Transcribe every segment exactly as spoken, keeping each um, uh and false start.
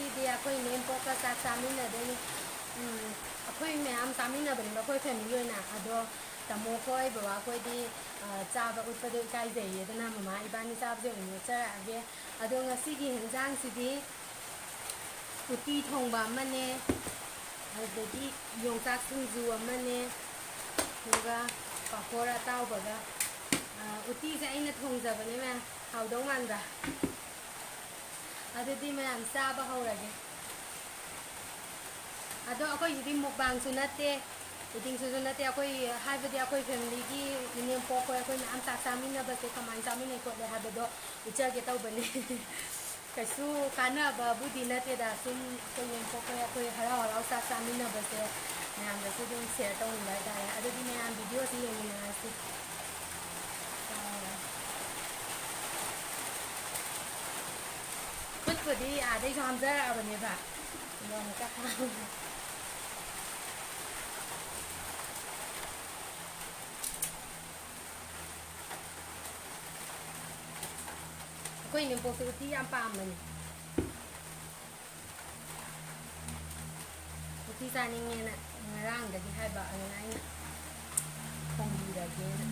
ꯉꯁꯤꯗꯤ ꯑꯩꯈꯣꯏ ꯏꯅꯦꯝꯄꯣꯛꯀ ꯆꯥꯛ ꯆꯥꯃꯤꯟꯅꯗꯣꯏꯅꯤ꯫ ꯎꯝ, ꯑꯩꯈꯣꯏ ꯃꯌꯥꯝ ꯆꯥꯃꯤꯟꯅꯕꯅꯦꯕ, ꯑꯩꯈꯣꯏ family ꯑꯣꯏꯅ꯫ ꯑꯗꯣ ꯇꯥꯃꯣ ꯈꯣꯏ, ꯕꯕꯥ ꯈꯣꯏꯗꯤ, ꯑ, ꯆꯥꯕ ꯎꯠꯄꯗꯣ ꯏꯀꯥꯏꯖꯩꯌꯦ, ꯑꯗꯨꯅ ꯃꯃꯥ ꯏꯕꯥꯅꯤ ꯆꯥꯕꯁꯦ ꯑꯣꯏꯅ ꯌꯣꯠꯆꯔꯛꯑꯒꯦ꯫ ꯑꯗꯣ ꯉꯁꯤꯒꯤ ꯍꯦꯟꯖꯥꯡꯁꯤꯗꯤ ꯎꯇꯤ ꯊꯣꯡꯕ ꯑꯃꯅꯦ, ꯑꯗꯨꯗꯒꯤ ꯌꯣꯡꯆꯥꯛ ꯁꯤꯡꯖꯨ ꯑꯃꯅꯦ, ꯑꯗꯨꯒ ꯄꯥꯐꯣꯔ ꯑꯇꯥꯎꯕꯒ꯫ ꯑ, ꯎꯇꯤꯁꯦ ꯑꯩꯅ ꯊꯣꯡꯖꯕꯅꯦ ꯃꯌꯥꯝ, ꯍꯥꯎꯗꯧ ꯃꯥꯟꯕ꯭ꯔꯥ? ꯑꯗꯨꯗꯤ ꯃꯌꯥꯝ ꯆꯥꯕ ꯍꯧꯔꯒꯦ꯫ ꯑꯗꯣ ꯑꯩꯈꯣꯏꯁꯤꯗꯤ mukbangꯁꯨ ꯅꯠꯇꯦ, eatingꯁꯨ ꯅꯠꯇꯦ, ꯑꯩꯈꯣꯏ, ꯍꯥꯏꯕꯗꯤ ꯑꯩꯈꯣꯏ familyꯒꯤ ꯏꯅꯦꯝꯄꯣꯛ ꯈꯣꯏ, ꯑꯩꯈꯣꯏ ꯃꯌꯥꯝ ꯆꯥꯛ ꯆꯥꯃꯤꯟꯅꯕꯁꯦ ꯀꯃꯥꯏꯅ ꯆꯥꯃꯤꯟꯅꯩ ꯈꯣꯠꯂꯦ ꯍꯥꯏꯕꯗꯣ ꯎꯠꯆꯒꯦ ꯇꯧꯕꯅꯦ꯫ ꯀꯩꯁꯨ ꯀꯥꯟꯅꯕꯕꯨꯗꯤ ꯅꯠꯇꯦꯗ, ꯁꯨꯝ ꯑꯩꯈꯣꯏ ꯏꯅꯦꯝꯄꯣꯛ ꯈꯣꯏ ꯑꯩꯈꯣꯏ ꯍꯔꯥꯎ ꯍꯔꯥꯎ ꯆꯥꯛ ꯆꯥꯃꯤꯟꯅꯕꯁꯦ ꯃꯌꯥꯝꯗꯁꯨ ꯑꯗꯨꯝ share ꯇꯧꯅꯤꯡꯕ ꯍꯥꯏꯇꯥꯔꯦ꯫ ꯑꯗꯨꯗꯤ ꯃꯌꯥꯝ videoꯁꯤ ꯌꯦꯡꯃꯤꯟꯅꯔꯁꯤ꯫ ꯈꯨꯠꯄꯨꯗꯤ ꯑꯥꯗꯩꯁꯨ ꯍꯥꯝꯖꯔꯛꯑꯕꯅꯦꯕ꯫ ꯑꯗꯣ ꯑꯃꯨꯛꯀ ꯍꯥꯝ-, ꯑꯩꯈꯣꯏ ꯏꯅꯦꯝꯄꯣꯛꯁꯦ ꯎꯇꯤ ꯌꯥꯝ ꯄꯥꯝꯕꯅꯤ꯫ ꯎꯇꯤ ꯆꯥꯅꯤꯡꯉꯦꯅ ꯉꯔꯥꯡꯗꯒꯤ ꯍꯥꯏꯕ, ꯑꯗꯨꯅ ꯑꯩꯅ ꯊꯣꯡꯕꯤꯔꯒꯦꯅ꯫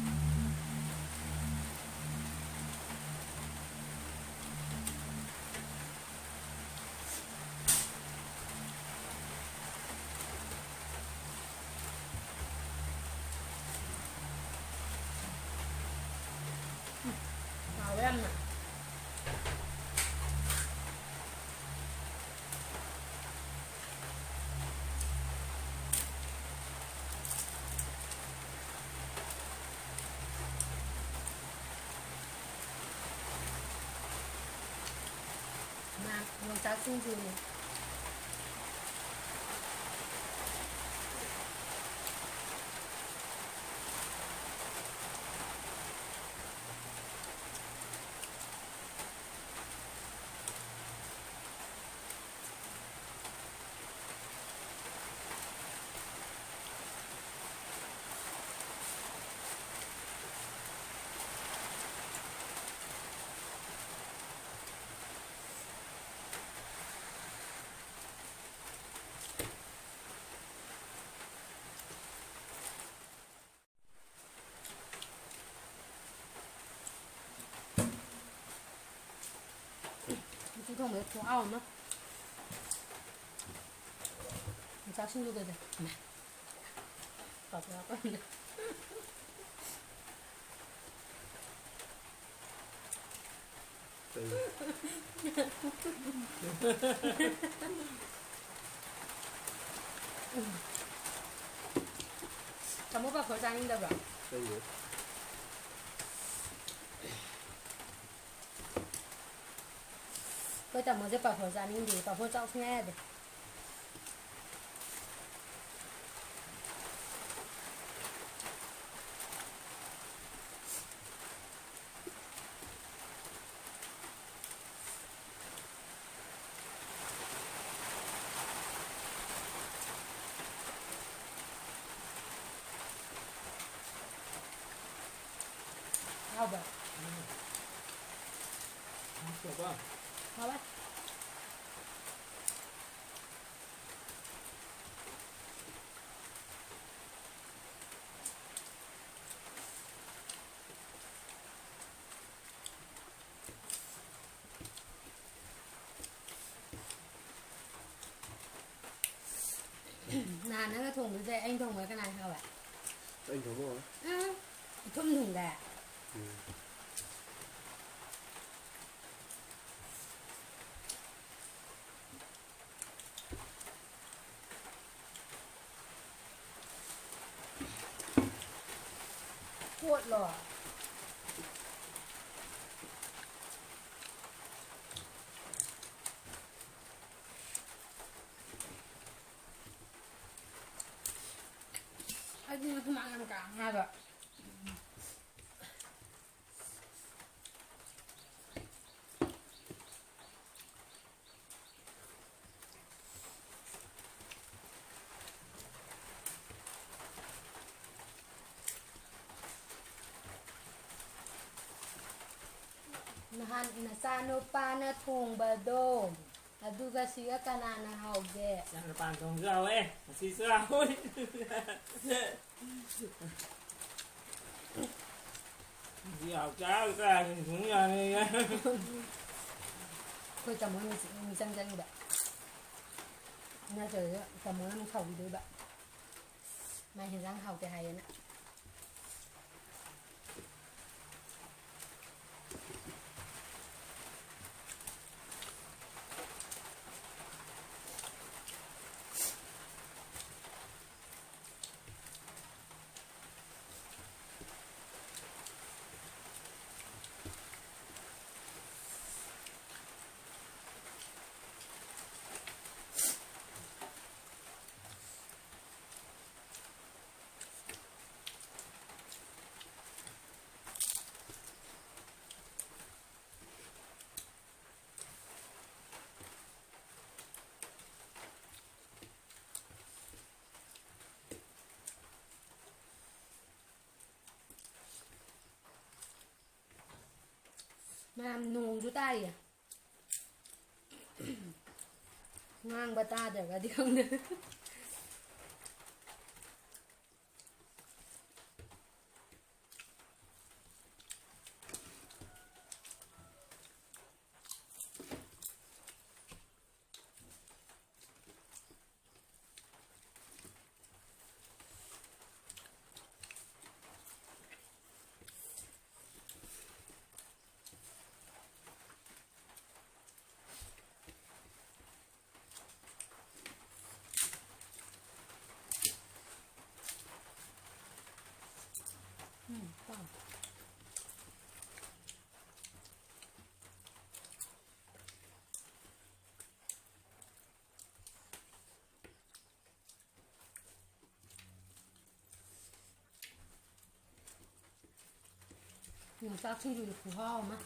ꯍꯥꯎꯋꯦ ꯌꯥꯝꯅ꯫ ꯃꯥ ꯌꯣꯡꯆꯥꯛ ꯁꯤꯡꯖꯨꯅꯤ꯫ ꯊꯣꯡꯕꯗ ꯈꯨꯍꯥꯎ ꯑꯃ꯫ ꯌꯣꯡꯆꯥꯛ ꯁꯤꯡꯖꯨꯒꯗꯣ꯫ ꯏꯃꯥ꯫ ꯄꯥꯐꯣꯔ ꯍꯥꯞꯄꯝꯗ꯫ ꯀꯩ? ꯇꯥꯃꯣ ꯄꯥꯐꯣꯔ ꯆꯥꯅꯤꯡꯗꯕ꯭ꯔꯣ? ꯆꯥꯅꯤꯡꯗꯦ꯫ ꯑꯩꯈꯣꯏ ꯇꯥꯃꯣꯁꯦ ꯄꯥꯐꯣꯔ ꯆꯥꯅꯤꯡꯗꯦ, ꯄꯥꯐꯣꯔ ꯆꯥꯎ ꯁꯨꯡꯌꯥ ꯌꯥꯗꯦ꯫ ꯍꯥꯎꯕ꯭ꯔꯥ? ꯍꯥꯎꯕ꯭ꯔꯥ? ꯍꯥꯎꯋꯦ꯫ ꯅꯍꯥꯟ ꯅꯪꯅ ꯊꯣꯡꯕꯗꯨꯗꯩ ꯑꯩꯅ ꯊꯣꯡꯕꯅ ꯀꯅꯥꯅ ꯍꯥꯎꯋꯦ? ꯑꯩꯅ ꯊꯣꯡꯕ ꯍꯥꯎꯋꯦ꯫ ꯎꯝ, ꯏꯊꯨꯝ ꯊꯨꯝꯗꯦ꯫ ꯎꯝ꯫ ꯀꯣꯠꯂꯣ꯫ ꯑꯩꯗꯤ ꯍꯨꯃꯥꯡ ꯌꯥꯝ ꯀꯥꯡꯉꯦ ꯍꯥꯏꯕ꯫ ꯅꯍꯥꯟ ꯅꯆꯥꯅꯨꯄꯥꯅ ꯊꯣꯡꯕꯗꯣ, ꯑꯗꯨꯒ ꯁꯤꯒ ꯀꯅꯥꯅ ꯍꯥꯎꯒꯦ? ꯏꯆꯥꯅꯨꯄꯥꯅ ꯊꯣꯡꯕꯁꯨ ꯍꯥꯎꯋꯦ, ꯉꯁꯤꯁꯨ ꯍꯥꯎꯋꯦ꯫ ꯌꯥꯎ ꯆꯥꯔ ꯀꯥꯏꯗꯩ ꯊꯣꯡ ꯌꯥꯅꯤꯌꯦ꯫ ꯑꯩꯈꯣꯏ ꯇꯥꯃꯣ ꯃꯤꯆꯪ ꯆꯪꯉꯤꯕ, ꯅꯠꯇ꯭ꯔꯒ ꯇꯥꯃꯣꯅ ꯑꯃꯨꯛ ꯁꯥꯎꯕꯤꯗꯣꯏꯕ, ꯃꯥ ꯍꯦꯟꯖꯥꯡ ꯍꯥꯎꯇꯦ ꯍꯥꯏꯌꯦꯅ꯫ ꯃꯌꯥꯝ ꯅꯣꯡꯁꯨ ꯇꯥꯔꯤꯌꯦ꯫ ꯉꯥꯡꯕ ꯇꯥꯗ꯭ꯔꯒꯗꯤ ꯈꯪꯗꯦ꯫ ꯎꯝ, ꯇꯥꯎ꯫ ꯌꯣꯡꯆꯥꯛ ꯁꯤꯡꯖꯨꯗꯤ ꯈꯨꯍꯥꯎ ꯑꯃ꯫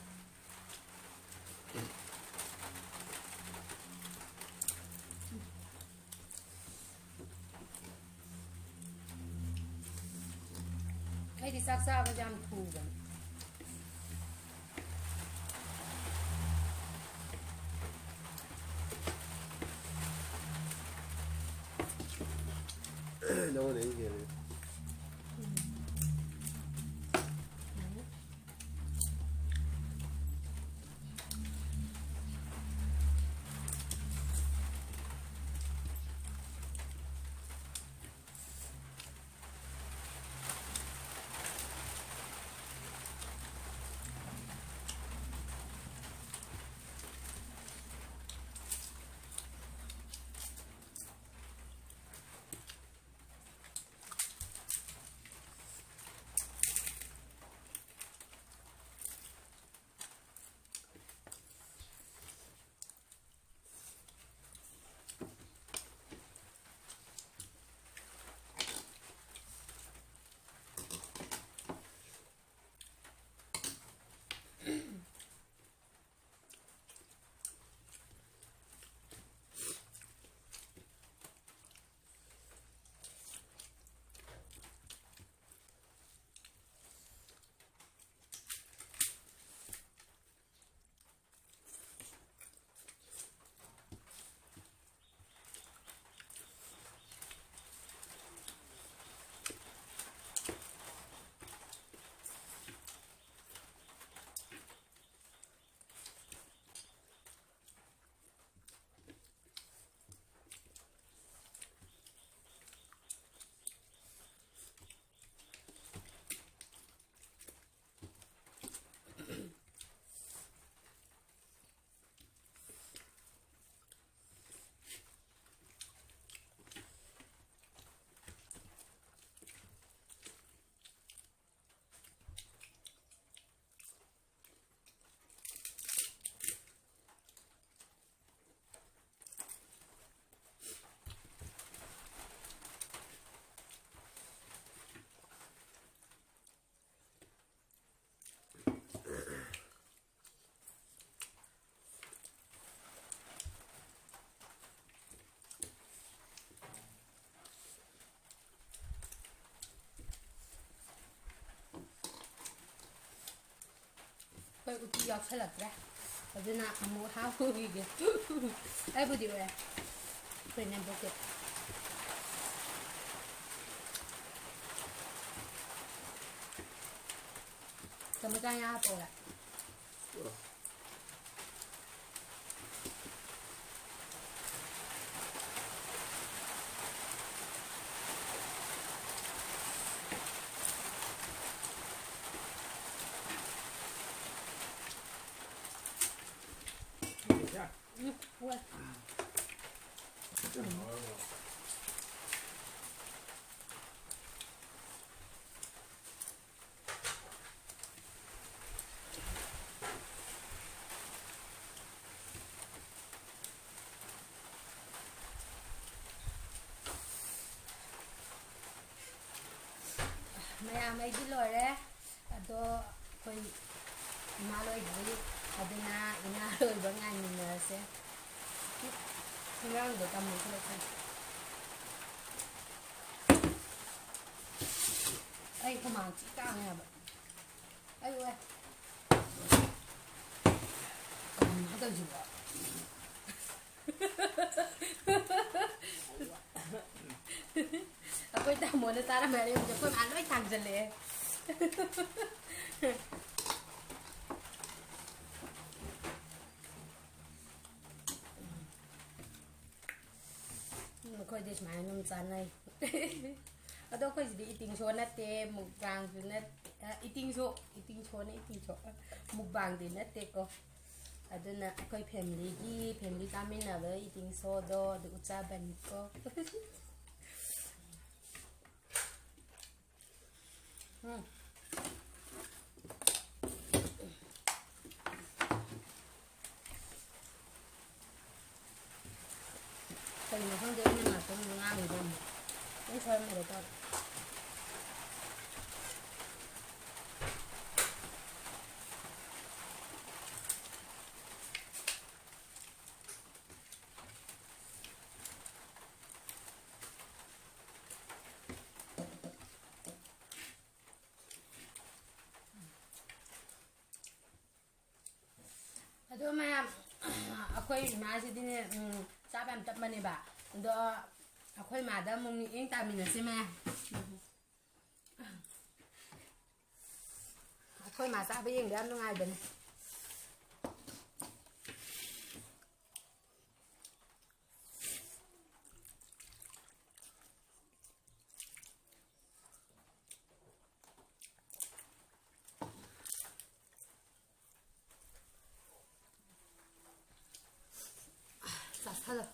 ꯑꯩꯗꯤ ꯆꯥꯛ ꯆꯥꯕꯁꯦ ꯌꯥꯝ ꯊꯨꯕꯅꯦ꯫ ꯅꯉꯣꯟꯗ ꯑꯩꯅ ꯍꯦꯜꯂꯦ꯫ ꯎꯝ꯫ ꯎꯝ꯫ ꯎꯇꯤ ꯌꯥꯎꯁꯜꯂꯛꯇ꯭ꯔꯦ꯫ ꯑꯗꯨꯅ ꯑꯃꯨꯛ ꯍꯥꯞꯄꯨꯈꯤꯒꯦ꯫ ꯑꯩꯕꯨꯗꯤ ꯑꯣꯏꯔꯦ꯫ ꯄ꯭ꯔꯦꯒꯅꯦꯟ ꯄꯣꯛꯇꯦ꯫ ꯆꯃꯆꯥ ꯉꯥ ꯍꯥꯞꯄꯛꯑꯣꯔꯥ? ꯎꯝ, ꯍꯣꯏ꯫ ꯃꯌꯥꯝ ꯑꯩꯗꯤ ꯂꯣꯏꯔꯦ꯫ ꯑꯗꯣ ꯑꯩꯈꯣꯏ ꯏꯃꯥ ꯂꯣꯏꯗ꯭ꯔꯤ, ꯑꯗꯨꯅ ꯏꯃꯥ ꯂꯣꯏꯕ ꯉꯥꯏꯃꯤꯟꯅꯔꯁꯦ꯫ ꯑꯉꯥꯡꯗꯣ ꯇꯝꯃꯨ ꯈꯔ ꯈꯔ꯫ ꯑꯩ ꯍꯨꯃꯥꯡ ꯊꯤ ꯀꯥꯡꯉꯦ ꯍꯥꯏꯕ꯫ ꯑꯩ ꯋꯥꯏ꯫ ꯀꯩꯅꯣ ꯇꯧꯁꯤꯕꯣ? ꯑꯩꯈꯣꯏ ꯇꯥꯃꯣꯅ ꯇꯥꯔꯝꯃꯦ, ꯑꯩꯈꯣꯏ ꯃꯥ ꯂꯣꯏ ꯊꯥꯡꯖꯜꯂꯛꯑꯦ꯫ ꯎꯝ, ꯑꯩꯈꯣꯏꯗꯤ ꯁꯨꯃꯥꯏꯅ ꯑꯗꯨꯝ ꯆꯥꯅꯩ꯫ ꯑꯗꯣ ꯑꯩꯈꯣꯏꯁꯤꯗꯤ ꯏꯇꯤꯡ ꯁꯣ ꯅꯠꯇꯦ, ꯃꯨꯛꯕꯥꯡꯁꯨ ꯅꯠꯇꯦ, ꯑ, ꯏꯇꯤꯡ ꯁꯣ, ꯏꯇꯤꯡ ꯁꯣꯅꯤ, ꯏꯇꯤꯡ ꯁꯣ꯫ ꯃꯨꯛꯕꯥꯡꯗꯤ ꯅꯠꯇꯦꯀꯣ꯫ ꯑꯗꯨꯅ ꯑꯩꯈꯣꯏ ꯐꯦꯃꯤꯂꯤꯒꯤ, ꯐꯦꯃꯤꯂꯤ ꯆꯥꯃꯤꯟꯅꯕ ꯏꯇꯤꯡ ꯁꯣꯗꯣ ꯑꯗꯨ ꯎꯠꯆꯕꯅꯤꯀꯣ꯫ ꯎꯝ꯫ ꯀꯩꯅꯣ ꯈꯪꯗꯦ, ꯑꯩꯅ ꯉꯥꯛꯇꯪ ꯉꯥꯡꯉꯤꯗꯣ ꯑꯃꯨꯛ ꯂꯣꯏ ꯁꯣꯏꯔꯝꯃꯦꯗ ꯇꯧꯔꯦ꯫ ꯑꯗꯣ ꯃꯌꯥꯝ, ꯑꯩꯈꯣꯏ ꯏꯃꯥꯁꯤꯗꯤꯅꯦ, ꯎꯝ, ꯆꯥꯕ ꯌꯥꯝ ꯇꯞꯄꯅꯦꯕ꯫ ꯑꯗꯣ ꯑꯩꯈꯣꯏ ꯏꯃꯥꯗ ꯑꯃꯨꯛ ꯃꯤꯠꯌꯦꯡ ꯇꯥꯃꯤꯟꯅꯁꯤ ꯃꯌꯥꯝ꯫ ꯑꯩꯈꯣꯏ ꯃꯥ ꯆꯥꯕ ꯌꯦꯡꯕ ꯌꯥꯝ ꯅꯨꯡꯉꯥꯏꯕꯅꯦ꯫ ꯆꯥꯁꯜꯂꯣ꯫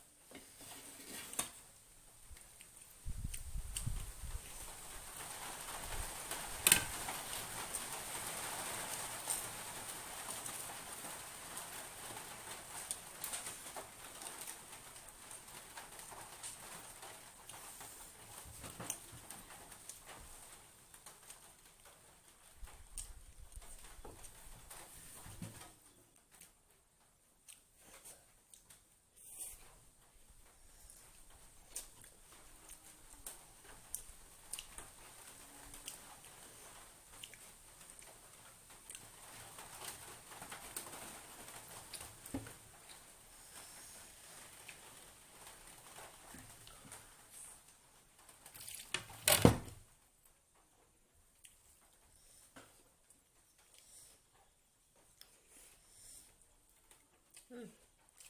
ꯎꯝ,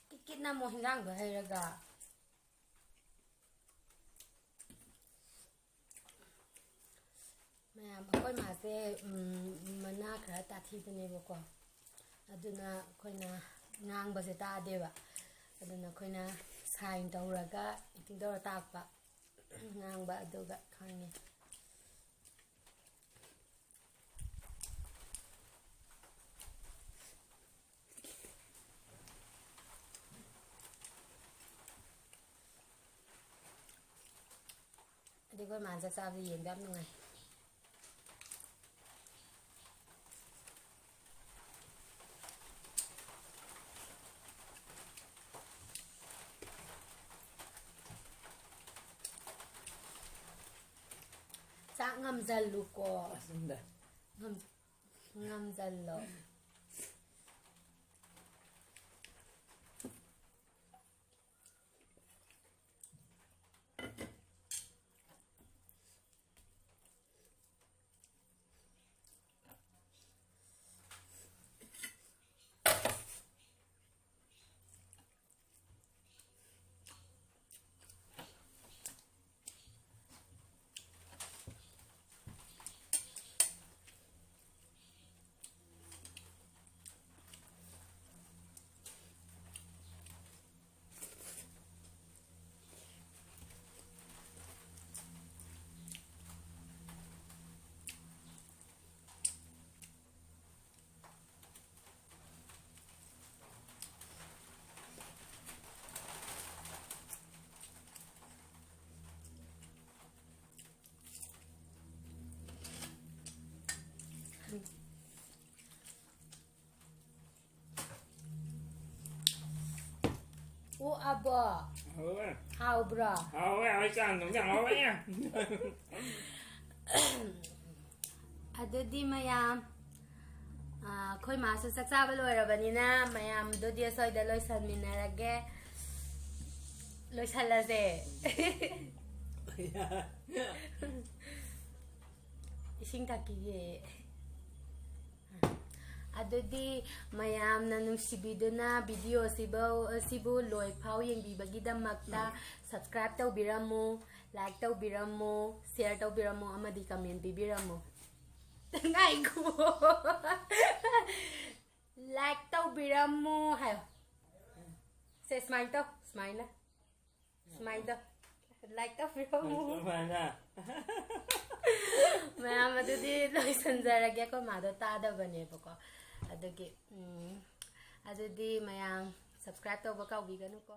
ꯀꯤꯠ ꯀꯤꯠ ꯅꯝꯃꯣ ꯍꯤꯟꯖꯥꯡꯗꯣ ꯍꯩꯔꯒ꯫ ꯃꯌꯥꯝ, ꯑꯩꯈꯣꯏ ꯃꯥꯁꯦ, ꯎꯝ, ꯃꯅꯥ ꯈꯔ ꯇꯥꯊꯤꯕꯅꯦꯕꯀꯣ, ꯑꯗꯨꯅ ꯑꯩꯈꯣꯏꯅ ꯉꯥꯡꯕꯁꯦ ꯇꯥꯗꯦꯕ, ꯑꯗꯨꯅ ꯑꯩꯈꯣꯏꯅ ꯁꯥꯏꯟ ꯇꯧꯔꯒ, ꯑꯦꯛꯇꯤꯡ ꯇꯧꯔ ꯇꯥꯛꯄ, ꯉꯥꯡꯕ, ꯑꯗꯨꯒ ꯈꯪꯉꯦ꯫ ꯑꯗꯩ ꯑꯩꯈꯣꯏ ꯃꯥꯅ ꯆꯥꯛ ꯆꯥꯕꯗ ꯌꯦꯡꯕ ꯌꯥꯝ ꯅꯨꯡꯉꯥꯏ꯫ ꯆꯥꯛ ꯉꯝꯖꯜꯂꯨꯀꯣ꯫ ꯑꯁꯣꯝꯗ꯫ ꯉꯝ-, ꯉꯝꯖꯜꯂꯣ꯫ ꯑꯣꯛꯑꯕꯣ? ꯍꯥꯎꯋꯦ꯫ ꯍꯥꯎꯕ꯭ꯔꯣ? ꯍꯥꯎꯋꯦ, ꯍꯥꯎꯋꯦ, ꯆꯥꯝꯗꯧꯅ ꯌꯥꯝ ꯍꯥꯎꯋꯦ꯫ ꯑꯗꯨꯗꯤ ꯃꯌꯥꯝ, ꯑ, ꯑꯩꯈꯣꯏ ꯃꯥꯁꯨ ꯆꯥꯛ ꯆꯥꯕ ꯂꯣꯏꯔꯕꯅꯤꯅ ꯃꯌꯥꯝꯗꯨꯗꯤ ꯑꯁ꯭ꯋꯥꯏꯗ ꯂꯣꯏꯁꯟꯃꯤꯟꯅꯔꯒꯦ꯫ ꯂꯣꯏꯁꯜꯂꯁꯦ꯫ ꯏꯁꯤꯡ ꯊꯛꯈꯤꯒꯦ꯫ ꯑꯗꯨꯗꯤ ꯃꯌꯥꯝꯅ ꯅꯨꯡꯁꯤꯕꯤꯗꯨꯅ ꯚꯤꯗꯤꯑꯣ ꯑꯁꯤꯕꯨ, ꯑꯁꯤꯕꯨ ꯂꯣꯏꯐꯥꯎ ꯌꯦꯡꯕꯤꯕꯒꯤꯗꯃꯛꯇ subscribe ꯇꯧꯕꯤꯔꯝꯃꯨ, like ꯇꯧꯕꯤꯔꯝꯃꯨ, share ꯇꯧꯕꯤꯔꯝꯃꯨ ꯑꯃꯗꯤ comment ꯄꯤꯕꯤꯔꯝꯃꯨ꯫ ꯉꯥꯏꯈꯣ꯫ Like ꯇꯧꯕꯤꯔꯝꯃꯨ ꯍꯥꯏꯌꯣ꯫ ꯁꯦ, ꯁꯨꯃꯥꯏꯅ ꯇꯧ, ꯁꯨꯃꯥꯏꯅ꯫ ꯁꯨꯃꯥꯏꯅ ꯇꯧ꯫ Like ꯇꯧꯕꯤꯔꯝꯃꯨ꯫ ꯁꯨꯃꯥꯏꯅ꯫ ꯃꯌꯥꯝ, ꯑꯗꯨꯗꯤ ꯂꯣꯏꯁꯟꯖꯔꯒꯦ꯫ ꯑꯩꯈꯣꯏ ꯃꯥꯗꯣ ꯇꯥꯗꯕꯅꯦꯕꯀꯣ꯫ ꯑꯗꯨꯒꯤ, ꯎꯝ, ꯑꯗꯨꯗꯤ ꯃꯌꯥꯝ subscribe ꯇꯧꯕ ꯀꯥꯎꯕꯤꯒꯅꯨꯀꯣ꯫